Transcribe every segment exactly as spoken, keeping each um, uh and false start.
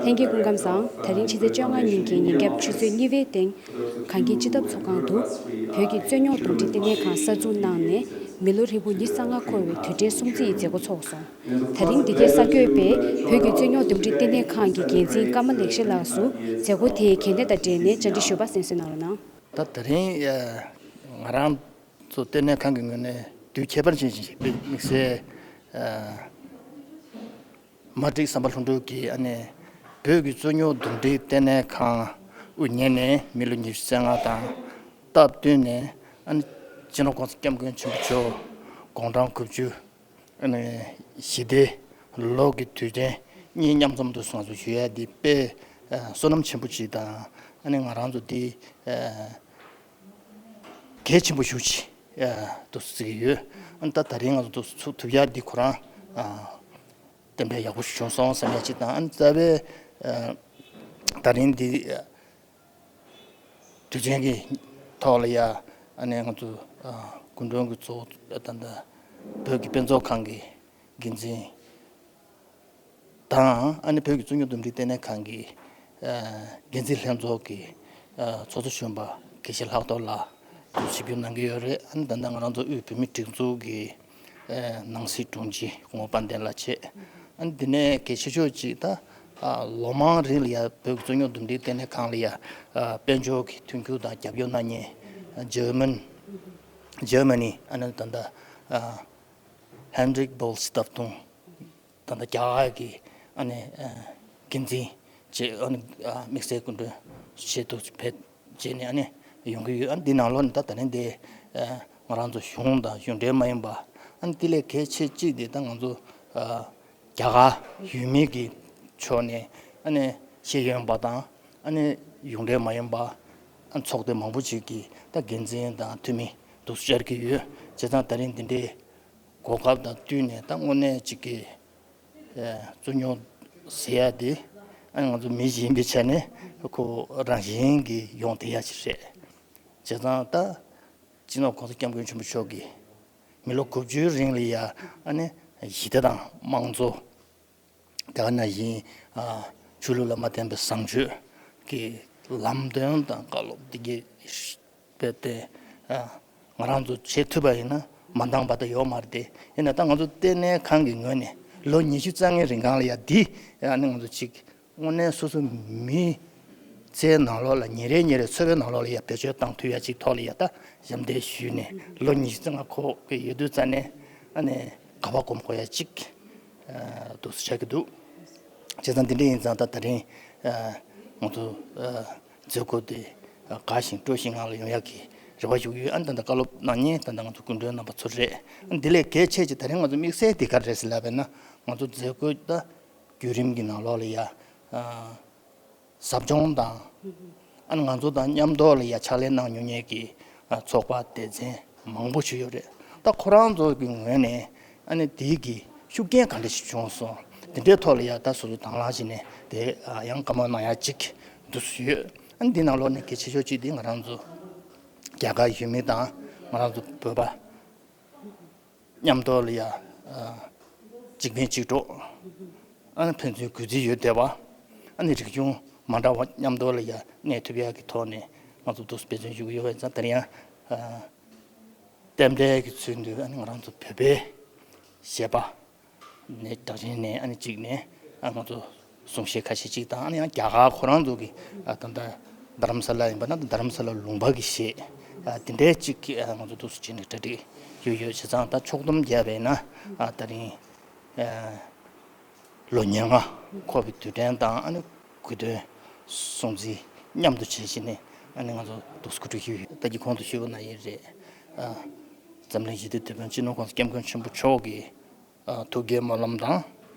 ལྷན་རྒྱས་སྐུ་ཁམས་བཟང་། ད་རིང་ཕྱི་ཚེས་བཅོ་ལྔ་ཉིན་གྱི་ཉིན་རྒྱབ་ཆུ་ཚོད་གཉིས་པའི་སྟེང་། གངས་སྐྱིད་སྤྱི་ཐབ་ཚོགས་ཁང་དུ། བོད་ཀྱི་རྩོད་རྙོག་འདུམ་འགྲིག་ལྟེ་གནས་ཁང་གསར་འཛུགས་གནང་ནས་མི་ལོ་ཧྲིལ་པོ་ཉི་ཤུ་རྩ་ལྔ་འཁོར་བའི་དུས་དྲན་སྲུང་བརྩི་ཡི་མཛད་སྒོ་འཚོགས་སོང་། ད་རིང་འདི་གའི་གསར་འགོད་པས་བོད་ཀྱི་རྩོད་རྙོག་འདུམ་འགྲིག་ལྟེ་གནས་ཁང་གི་འགན་འཛིན་ཀརྨ་ལེགས་བཤད་ལགས་སུ་མཛད་སྒོ་དེའི་གལ་གནད་དང་འབྲེལ་ནས་བཅར་འདྲི་ཞུས་པ་གསན་གཟིགས་གནང་རོགས་གནང་། ད་དེ་རིང་ང་རང་ཚོ་ལྟེ་གནས་ཁང་གི་ངོས་ནས་དུས་ཁྱད་པར་ཅན་ཞིག་དམིགས་བསལ་མ་བསྒྲིགས་བསམ་པ་ལྷུན་གྲུབ་ཀྱིས། ཨ་ནི་བོད་ཀྱི་རྩོད་རྙོག་འདུམ་འགྲིག་ལྟེ་གནས་ཁང་དབུ་བརྙེས་ནས་མི་ལོ་ཉི་ཤུ་རྩ་ལྔ་དང་སྟབས་བསྟུན་ནས། ཨ་ནི་སྤྱི་ནོར་༸གོང་ས་༸སྐྱབས་མགོན་ཆེན་པོ་མཆོག་དགུང་གྲངས་དགུ་བཅུ་ཨ་ནི་ཞི་བདེའི་ལོ་གི་དུས་དྲན་གཉིས་མཉམ་འཛོམས་དུ་ང་ཚོ་ཞུ་ཡ་འདི་དཔེ་བསོད་ནམས་ཆེན་པོ་ཅིག་དང་། ཨ་ནི་ང་རང་ཚོ་འདི་གལ་ཆེན་པོ་ཞེ་ཅིག་འདུག་བརྩི་གི་ཡོད། ཨ་ནི་ད་ད་རིང་ང་ཚོ་འདུག་ཚུགས་ཐུབ་ཡ་འདི་ཁོ་རང་རྟེན་འབྲེལ་ཡག་པོ་ཞིག་བྱུང་སོང་བསམ་ཡ་ཅིག་དང་། ཨ་ནི་རྩ་བའི་ད་རིང་འདི་དུས་ཆེན་གྱི་ཐོག་ལ་ཡ། ཨ་ནི་ང་ཚོ་སྐུ་མགྲོན་གྱི་གཙོ་བོ་ད་ལྟ་བོད་ཀྱི་དཔེ་མཛོད་ཁང་གི་འགན་འཛིན་དང་། ཨ་ནི་བོད་ཀྱི་རྩོད་རྙོག་འདུམ་འགྲིག་ལྟེ་གནས་ཁང་གི་འགན་འཛིན་ལྷན་ཚོགས་ཀྱི་ཚོགས་གཙོ་གཞོན་པ་དགེ་བཤེས་ལྷག་རྡོར་ལགས་ཆིབས་བསྒྱུར་གནང་གི་ཡོད་རེད། ཨ་ནི་ད་ལྟ་ང་རང་ཚོ་དབུས་བོད་མིའི་སྒྲིག་འཛུགས་ཀྱི་ནང་སྲིད་དྲུང་ཆེ་སྐུ་ངོ་དཔལ་ལྡན་ལགས་བྱས། ཨ་ནི་འདི་ནས་གལ་ཆེ་ཤོས་ཅིག་ད་ལོ་མང་རིང་ལ་ཡ་བོད་ཀྱི་རྩོད་རྙོག་འདུམ་འགྲིག་ལྟེ་གནས་ཁང་ལ་ཡ་དཔལ་འབྱོར་གྱི་མཐུན་འགྱུར་དང་རྒྱབ་སྐྱོར་གནང་མཁན་འཇར་མན་འཇར་མ་ནི། ཨ་ནི་ད་ལྟ་Hendrik Bol Stiftung། ད་ལྟ་རྒྱ་གར་གྱི་ཨ་ནི་འགན་འཛིན་བྱས། ཨ་ནི་དམིགས་བསལ་སྐུ་མགྲོན་ཆེད་དུ་ཕེབས་བྱས་ནས་ཨ་ནི་ཡོང་གི་ཡོད། ཨ་ནི་འདི་ནང་ལོགས་ནས་ད་ད་ནི་འདི་ང་རང་ཚོ་གཞུང་དང་གཞུང་འབྲེལ་མ་ཡིན་པ། ཨ་ནི་དེ་ལས་གལ་ཆེ་གཅིག་དེ་ད་ང་ཚོ་རྒྱ་གར་ཡུལ་མི་གི་ཕྱོགས་ནས་ཨ་ནི་ཤེས་ཡོན་པ་དང་། ཨ་ནི་གཞུང་འབྲེལ་མ་ཡིན་པ། ཨ་ནི་ཚོགས་སྡེ་མང་པོ་ཅིག་གི་ད་འགན་འཛིན་དང་འཐུས་མི་འདུག་བཅར་གྱི་ཡོད། བྱས་ཙང་ད་རིང་འདི་འདྲའི་གོ་སྐབས་དང་བསྟུན་ནས་ད་དངོས་གནས་ཅིག་གི་རྩོད་རྙོག་ཟེར་ཡ་དེ། ཨ་ནི་ང་ཚོ་མི་གཞན་པའི་ཆ་ནས་ཁོ་རང་བཞིན་གྱིས་ཡོང་བསྡད་ཡ་ཅིག་རེད། བྱས་ཙང་ད་སྤྱི་ནོར་༸གོང་ས་༸སྐྱབས་མགོན་ཆེན་པོ་མཆོག་གིས་མི་ལོ་དགུ་བཅུའི་རིང་ལ་ཡ། ཨ་ནི་ཞི་བདེ་དང་དམངས་གཙོ། དེ་ག་ནང་བཞིན་ཆོས་ལུགས་ལ་མ་བརྟེན་པའི་བཟང་སྤྱོད་ཀྱི་ལམ་སྟོན་དང་བཀའ་སློབ་འདི་གའི་རྦད་དེ་ང་རང་ཚོ་བྱེད་ཐུབ་པ་ཡིན་ན་མ་འདང་བ་ད་ཡོད་མ་རེད་དེ། ཡིན་ན་ད་ང་ཚོ་ལྟེ་གནས་ཁང་གི་ངོས་ནས་ལོ་ཉི་ཤུ་རྩ་ལྔའི་རིང་གང་ལ་ཡ་འདི་ཨ་ནི་ང་ཚོ་ཅིག་དངོས་གནས་སོ་སོ་མི་ཚེའི་ནང་ལོགས་ལ་ཉིན་རེ་ཉིན་རེ་འཚོ་བའི་ནང་ལོགས་ལ་ཡ་བེད་སྤྱོད་བཏང་ཐུབ་ཡ་ཅིག་ཐོག་ལ་ཡ་ད་ཞབས་འདེགས་ཞུས་ནས་ལོ་ཉི་ཤུ་རྩ་ལྔ་འཁོར་གྱི་ཡོད་དུས་ཙ་ནས་ཨ་ནི་ག་བ་སྒོམ་དགོས་ཡ་ཅིག་འདུག་སེ་ཆགས་ཀྱི་འདུག་བྱས་ཙང་འདི་འདྲ་ཡིན་ཙང་ད་ད་རིང་ང་ཚོ་མཛད་སྒོ་དེ་དགའ་ཞིང་སྤྲོ་ཞིང་ངང་ལ་ཡོང་ཡག་གི་རེ་བ་ཞུ་གི་ཡོད། ཨ་ནི་ད་ལྟ་བཀའ་སློབ་གནང་མཁན་ད་ལྟ་ང་ཚོ་སྐུ་མགྲོན་རྣམ་པ་ཚོ་རེད། ཨ་ནི་འདི་ལས་གལ་ཆེ་ཆེ་ད་རིང་ང་ཚོ་དམིགས་བསལ་དེ་ག་རེད་ཟེར་ལབ་པ་ཡིན་ན། ང་ཚོ་མཛད་སྒོ་ད་བརྒྱུད་རིམ་གྱི་ནང་ལོགས་ལ་ཡ་ཟབ་སྦྱོང་དང་། ཨ་ནི་ང་ཚོ་དང་མཉམ་དུ་ལ་ཡ་ཕྱག་ལས་གནང་མྱོང་མཁན་གྱི་ཚོགས་པ་སྡེ་ཚན་མང་པོ་ཞིག་ཡོད་རེད། ད་ཁོ་རང་ཚོ་གི་ངོས་ནས་ཨ་ནི་དེའི་གི་ཤུགས་རྐྱེན་ག་འདྲ་ཞིག་བྱུང་སོང་། དེ་འདྲའི་ཐོག་ལ་ཡ་ད་སོ་སོ་དང་བླངས་བྱས་ནས་དེ་ཡང་བཀའ་མོལ་གནང་ཡ་ཅིག་འདུག་སེ་ཡོད། ཨ་ནི་འདི་ནང་ལོགས་ནས་གལ་ཆེ་ཤོས་གཅིག་དེ་ང་རང་ཚོ་རྒྱ་གར་ཡུལ་མི་དང་ང་རང་ཚོ་བོད་པ་མཉམ་དུ་ལ་ཡ་ཨ་གཅིག་ཕན་གཅིག་གྲོགས། ཨ་ནི་ཕན་ཚུན་གུས་བརྩི་ཡོད་བསྡད་པ། ཨ་ནི་རིག་གཞུང་མ་འདྲ་བ་མཉམ་དུ་ལ་ཡ་གནས་ཐུབ་ཡག་གི་ཐོག་ནས་ང་ཚོ་འདུག་སེ་འབད་བརྩོན་ཞུ་གི་ཡོད་པ་ཡིན་ཙང་། དེ་རིང་ཡང་རྟེན་འབྲེལ་གྱི་ཚུལ་དུ་ཨ་ནི་ང་རང་ཚོ་བོད་པའི་གཞས་པ་ནས་གྲགས་ཅན་ནས་ཨ་ནི་གཅིག་ནས་ཨ་ང་ཚོ་གསུང་བཤད་ཁ་ཤས་གཅིག་དང་། ཨ་ནི་ཡང་རྒྱ་གར་ཁོ་རང་ཚོ་གི་ཨ་ད་ལྟ་རྡ་རམ་ས་ལ་ཡིན་པ་ན་རྡ་རམ་ས་ལ་ལུང་པ་གི་གཞས་ཨ་དེ་འདྲའི་གཅིག་གི་ཨ་ང་ཚོ་འདུག་སེ་བྱས་ནས་གྲ་སྒྲིག་ཡོད་ཡོད། བྱས་ཙང་ད་ཕྱོགས་བསྡོམས་བརྒྱབ་པ་ཡིན་ན་ཨ་ད་རིང་ཨ་ལོ་ཉེར་ལྔ་འཁོར་བའི་དུས་དྲན་དང་། ཨ་ནི་དགུང་སྟོན་སྲུང་བརྩི་མཉམ་དུ་བྱེད་བཞིན་ནས་ཨ་ནི་ང་ཚོ་འདུག་སེ་གོ་སྒྲིག་ཞུས་ཡོད། ད་གིན་གོང་དུ་ཞུས་པ་ནང་བཞིན་རེད། ཨ་འཛམ་གླིང་ཞི་བདེའི་དེད་དཔོན་སྤྱི་ནོར་༸གོང་ས་༸སྐྱབས་མགོན་ཆེན་པོ་མཆོག་གི་ཨ་ཐུགས་བསྐྱེད་སྨོན་ལམ་དང་།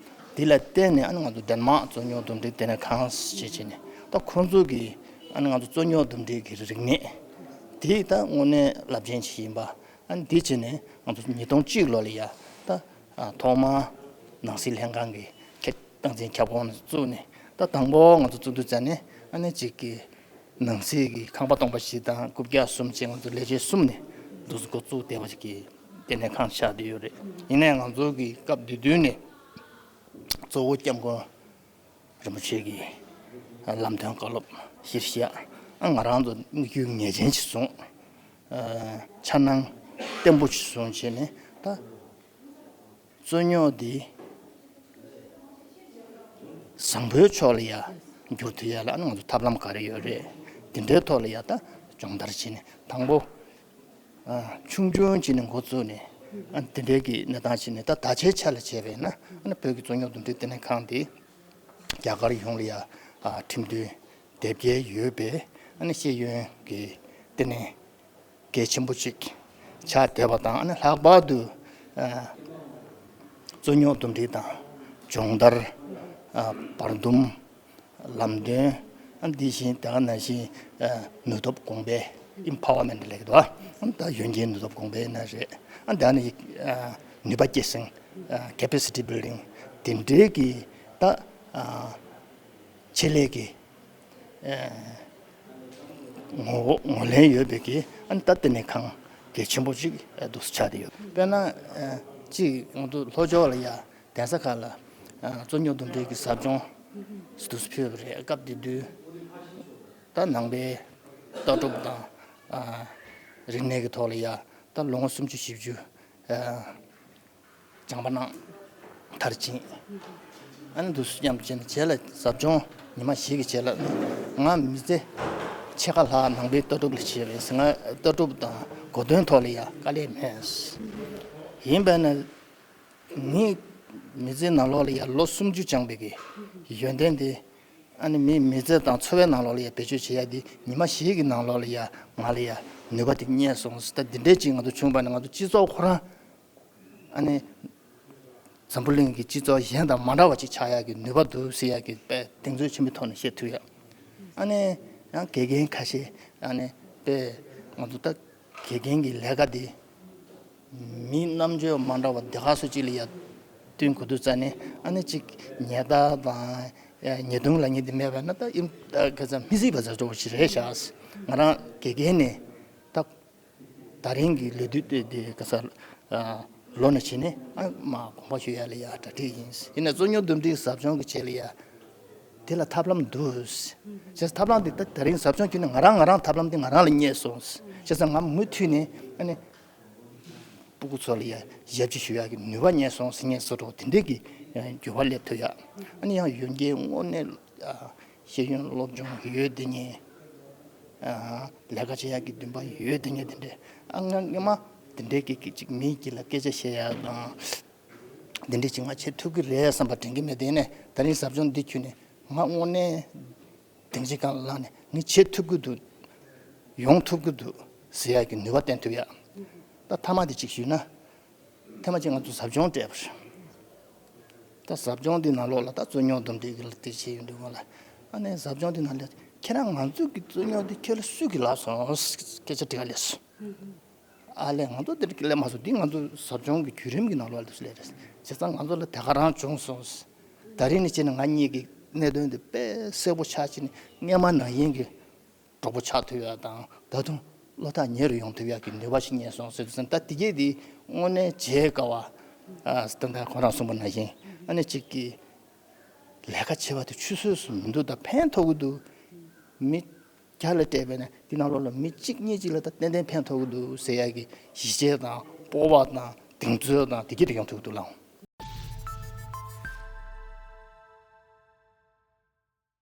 དེ་ལ་བརྟེན་ནས་ཨ་ནི་ང་ཚོ་ཌེན་མཱག་རྩོད་རྙོག་འདུམ་འགྲིག་ལྟེ་གནས་ཁང་ཞེས་བྱས་ནས། ད་ཁོང་ཚོ་གིས་ཨ་ནི་ང་ཚོ་རྩོད་རྙོག་འདུམ་འགྲིག་གི་རིག་གནས་དེ་ད་དངོས་གནས་རླབས་ཆེན་ཞིག་ཡིན་པ། ཨ་ནི་དེ་བྱས་ནས་ང་ཚོ་ཉིས་སྟོང་གཅིག་ལོ་ལ་ཡ་ད་ཨ་ཐོག་མར་ནང་སྲིད་ལྷན་ཁང་གི་ཁྱབ་སྟངས་འཛིན་ཁྱབ་ཁོངས་ནས་བཙུགས་ནས། ད་དང་པོ་ང་ཚོ་བཙུགས་དུས་ཙ་ནས་ཨ་ནི་གཅིག་གི་ནང་སྲིད་ཀྱི་ཁང་པ་སྟོང་པ་བཞི་དང་རྐུབ་བཀྱག་གསུམ་བཅས་ང་ཚོ་ལས་བྱེད་གསུམ་ནས་འདུག་སེ་འགོ་བཙུགས་བསྡད་པ་ཞིག་གི་ལྟེ་གནས་ཁང་ཆགས་བསྡད་ཡོད་རེད། ཡིན་ནའི་ང་ཚོ་གི་སྐབས་དེ་དུས་ནས་གཙོ་བོ་༸སྐྱབས་མགོན་ རིན་པོ་ཆེ་གི་ལམ་སྟོན་བཀའ་སློབ་གཞིར་བཞག་ང་རང་ཚོ་དམིགས་ཡུལ་ངེས་ཅན་ཞིག་བཟུང་། འཆར་སྣང་བརྟན་པོ་ཞིག་བཟུང་བྱས་ནས་ད་རྩོད་རྙོག་འདི་བཟང་པོའི་ཕྱོགས་ལ་ཡ་འགྱུར་ཐུབ་ཡ་ལ་ང་ཚོ་ཐབས་ལམ་ག་རེ་ཡོད་རེད། དེ་འདྲའི་ཐོག་ལ་ཡ་ད་སྦྱོང་བརྡར་བྱས་ནས་དང་པོ། ཆུང་ཆུང་བྱས་ནས་འགོ་བཙུགས་ནས་དེ་འདྲའི་གི་གནས་སྟངས་བྱས་ནས་ད་ད་ཆའི་ཆ་ལ་བྱས་པས་ན་བོད་ཀྱི་རྩོད་རྙོག་འདུམ་འགྲིག་ལྟེ་གནས་ཁང་འདི་རྒྱ་གར་ཡོངས་ལ་ཡ་ཁྲིམས་མཐུན་དེབ་སྐྱེལ་ཡོད་པའི་ཤེས་ཡོན་གྱི་ལྟེ་གནས་གལ་ཆེན་པོ་ཅིག་ཆགས་བསྡད་པ་དང་ལྷག་པར་དུ་རྩོད་རྙོག་འདུམ་འགྲིག་དང་སྦྱོང་བརྡར་བར་འདུམ། ལམ་སྟོན། ཨ་འདི་བཞིན་དེ་ག་ནང་བཞིན་ཨ་ནུས་སྟོབས་གོང་སྤེལ། ཨིམ་པ་ཝར་མེན་ཊི་ལབ་ཀྱི་འདུག་ཨ་ད་ཡོན་ཏན་ནུས་སྟོབས་གོང་སྤེལ་ན་རེད། ཨ་ད་ནི་ཨ་ནུས་པ་སྐྱེད་སྲིང་། ཨ་ཀེ་པེ་སི་ཊི་བིལ་ཌིང་། དེ་འདྲའི་གི་ད་ཨ་ཆེད་ལས་ཀྱི་ཨ་ངོ་ངོས་ལེན་ཡོད་པའི་གི་ཨ་ད་ལྟེ་གནས་ཁང་གལ་ཆེན་པོ་ཅིག་ཨ་འདུག་སེ་ཆགས་བསྡད་ཡོད། དཔེར་ན་ཨ་གཅིག་ང་ཚོ་ལྷོ་ཕྱོགས་ལ་ཡ། གདན་ས་ཁག་ལ་ཨ་རྩོད་རྙོག་འདུམ་འགྲིག་གི་ཟབ་སྦྱོང་དུ་ཕུལ་བ་རེད། སྐབས་དེ་དུས་ད་ནང་པའི་ལྟ་གྲུབ་དང་ཨ་རིག་གནས་ཀྱི་ཐོག་ལ་ཡ་ད་ལོ་ངོ་སུམ་ཅུ་བཞི་བཅུ་ཨ་སྦྱངས་པ་གནང་མཐར་ཕྱིན། ཨ་ནི་དུས་སུ་མཉམ་དུ་བྱས་ནས་བྱས་ལ་ཟབ་སྦྱོང་ཉི་མ་བཞི་གི་བྱས་ལ་ང་མི་ཚེ་ཕྱེད་ཀ་ལྷག་ནང་པའི་ལྟ་གྲུབ་ལ་བྱས་པས་ང་ལྟ་གྲུབ་དང་གོ་དོན་ཐོག་ལ་ཡ་དཀའ་ལས་མེད། ཡིན་པས་ན། ངའི་མི་ཚེའི་ནང་ལོགས་ལ་ཡ་ལོ་སུམ་ཅུ་སྦྱངས་པའི་གི་ཡོན་ཏན་དེ་ཨ་ནི་མིའི་མི་ཚེ་དང་འཚོ་བའི་ནང་ལོགས་ལ་ཡ་བེད་སྤྱོད་བྱེད་ཡ་དེ་ཉི་མ་བཞི་གི་ནང་ལོགས་ལ་ཡ་ང་ལ་ཡ་ནུས་པ་དེ་རྙེད་སོང་། ད་འདི་འདྲའི་ཅིག་ང་ཚོ་བྱུང་བ་ནི་ང་ཚོ་སྤྱི་ཚོགས་ཁོ་རང་ཨ་ནི་འཛམ་བུ་གླིང་གི་སྤྱི་ཚོགས་གཞན་དང་མ་འདྲ་བ་ཅིག་ཆགས་ཡ་གི་ནུས་པ་འདུག་ཟེར་ཡ་གི་དཔེ་གདེང་ཚོད་ཆེན་པོའི་ཐོག་ནས་བཤད་ཐུབ་ཡ། ཨ་ནི་ཡང་དགེ་རྒན་ཁ་ཤས་ཨ་ནི་དཔེ་ང་ཚོ་ད་དགེ་རྒན་གྱི་ལས་ཀ་དེ། མི་རྣམ་དཔྱོད་མ་འདྲ་བ་སྡེ་ཁག་སོ་གཅིག་ལ་ཡ་བསྟུན་དགོས་དུས་ཙ་ནས་ཨ་ནི་གཅིག་ཉེས་རྡུང་དང་ཉེས་རྡུང་ལབ་མཁན་དེ་མེད་པ་ན་ད་ཨིམ་ཁ་ཚ་མི་སྲིད་པ་ཚ་འདྲ་བོ་ཞིག་རེད་ཤག་ང་རང་དགེ་རྒན་ནས་ད་ད་རིང་གི་ལས་དུས་དེ་དེ་ཁ་ཚ་ལོ་ནས་བྱས་ནས་ཨ་མ་དགོངས་པ་ཞུ་ཡ་ལ་ཡ་གྲ་སྒྲིག་ཡིན། ཡིན་ན་རྩོད་རྙོག་འདུམ་འགྲིག་ཟབ་སྦྱོང་གི་ཆེད་ལ་ཡ་དེ་ལ་ཐབས་ལམ་འདུག་བྱས་ཐབས་ལམ་དེ་ད་ད་རིང་ཟབ་སྦྱོང་བྱས་ནས་ང་རང་ང་རང་ཐབས་ལམ་དེ་ང་རང་ལ་རྙེད་སོང་། བྱས་ཙང་ང་མུ་མཐུད་ནས་ཨ་ནི། སྤུ་གུ་ཚོ་ལ་ཡ་ཞབས་ཕྱི་ཞུ་ཡག་གི་ནུས་པ་རྙེད་སོང་ཟེར་མཁན་བཟོ་འདྲ་དེ་འདྲས་ཀྱི་འགྱུར་བ་སླེབས་ཐུབ་ཡ། ཨ་ནི་ཡང་ཡོན་ཏན་དངོས་གནས་ཤེས་ཡོན་སློབ་སྦྱོང་ཡོད་དེ་ཉིད་ལས་ཀ་བྱེད་ཡག་གི་འདུན་པ་ཡོད་དེ་ཉིད་དེ་འདྲས་ཨ་ང་སྔོན་མ་དེ་འདྲས་ཀྱི་ཅིག་མིའི་དཀྱིལ་ལ་སྐད་ཆ་བཤད་ཡག་དང་དེ་འདྲས་ཅིག་ང་བྱེད་ཐུབ་ཀྱི་རེད་བསམ་པ་དྲན་གྱི་མེད། དེ་ནས་ད་རིང་ཟབ་སྦྱོང་འདི་ཁྱོན་ནས་ང་དངོས་གནས། སྡིངས་ཆ་སྒང་ལ་ལངས་ནས་ངས་བྱེད་ཐུབ་ཀྱི་འདུག་ཡོང་ཐུབ་ཀྱི་འདུག་ཟེར་ཡག་གི་ནུས་པ་བསྟན་ཐུབ་ཡ། ད་མཐའ་མ་དེ་གཅིག་ཞུས་ན། ཐེངས་མ་གཅིག་ང་ཚོ་ཟབ་སྦྱོང་སྤྲད་པ་རེད། ད་ཟབ་སྦྱོང་འདི་ནང་ལོགས་ལ་ད་རྩོད་རྙོག་འདུམ་འགྲིག་གི་ལ་དེ་བྱས་ཡོང་དུས་སྔོན་ལ་ཨ་ནེ་ཟབ་སྦྱོང་འདི་ནང་ལ་ཁྱེད་རང་ང་ཚོ་གི་རྩོད་རྙོག་འདི་ཁྱོད་ལ་སུས་གི་ལབ་སོང་སྐད་ཆ་དྲི་ག་སླེབས་སོང་། ཨ་ལས་ང་ཚོ་དེར་སླེབས་མ་སོང་། འདི་ང་ཚོ་ཟབ་སྦྱོང་གི་བརྒྱུད་རིམ་གྱི་ནང་ལོགས་ལ་སླེབས་རེད། བྱས་ཙང་ང་ཚོ་ལ་དེ་ག་རང་བྱུང་སོང་། ད་རིང་ནས་བྱས་ནས་ང་གཉིས་ཀྱི་གནད་དོན་དེ་དཔེ་གསལ་པོ་ཆགས་བྱས་ནས་སྔོན་མ་ནང་བཞིན་གྱི་གྲོགས་པོ་ཆགས་ཐུབ་ཡ་དང་ད་དུང་བློ་ཐག་ཉེ་རུ་ཡོང་ཐུབ་ཡ་གི་ནུས་པ་ཞིག་རྙེད་སོང་ཟེར་དུས་ཙམ་ད་དེ་གས་དེ་དངོས་གནས་བརྗེད་དཀའ་བ། ཨ་ད་ལྟ་ཁོ་རང་གསུངས་པ་ནང་བཞིན་ཨ་ནི་གཅིག་གི་ལས་ཀ་བྱེད་པ་དེ་ཆུད་ཟོས་སུ་མི་འདུག་ད་ཕན་ཐོགས་ཀྱི་འདུག་མི་བརྒྱ་ལ་སྤྲད་པས་ན་དེ་ནང་ལོགས་ལ་མི་གཅིག་གཉིས་གཅིག་ལ་ད་ཏན་ཏན་ཕན་ཐོགས་ཀྱི་འདུག་ཟེར་ཡག་གི་གཞི་བྱེས་དང་སྤོབས་པ་དང་གདེང་ཚོད་དང་དེ་གྱད་དུ་ཡོང་ཐུབ་ཀྱི་འདུག་ལགས།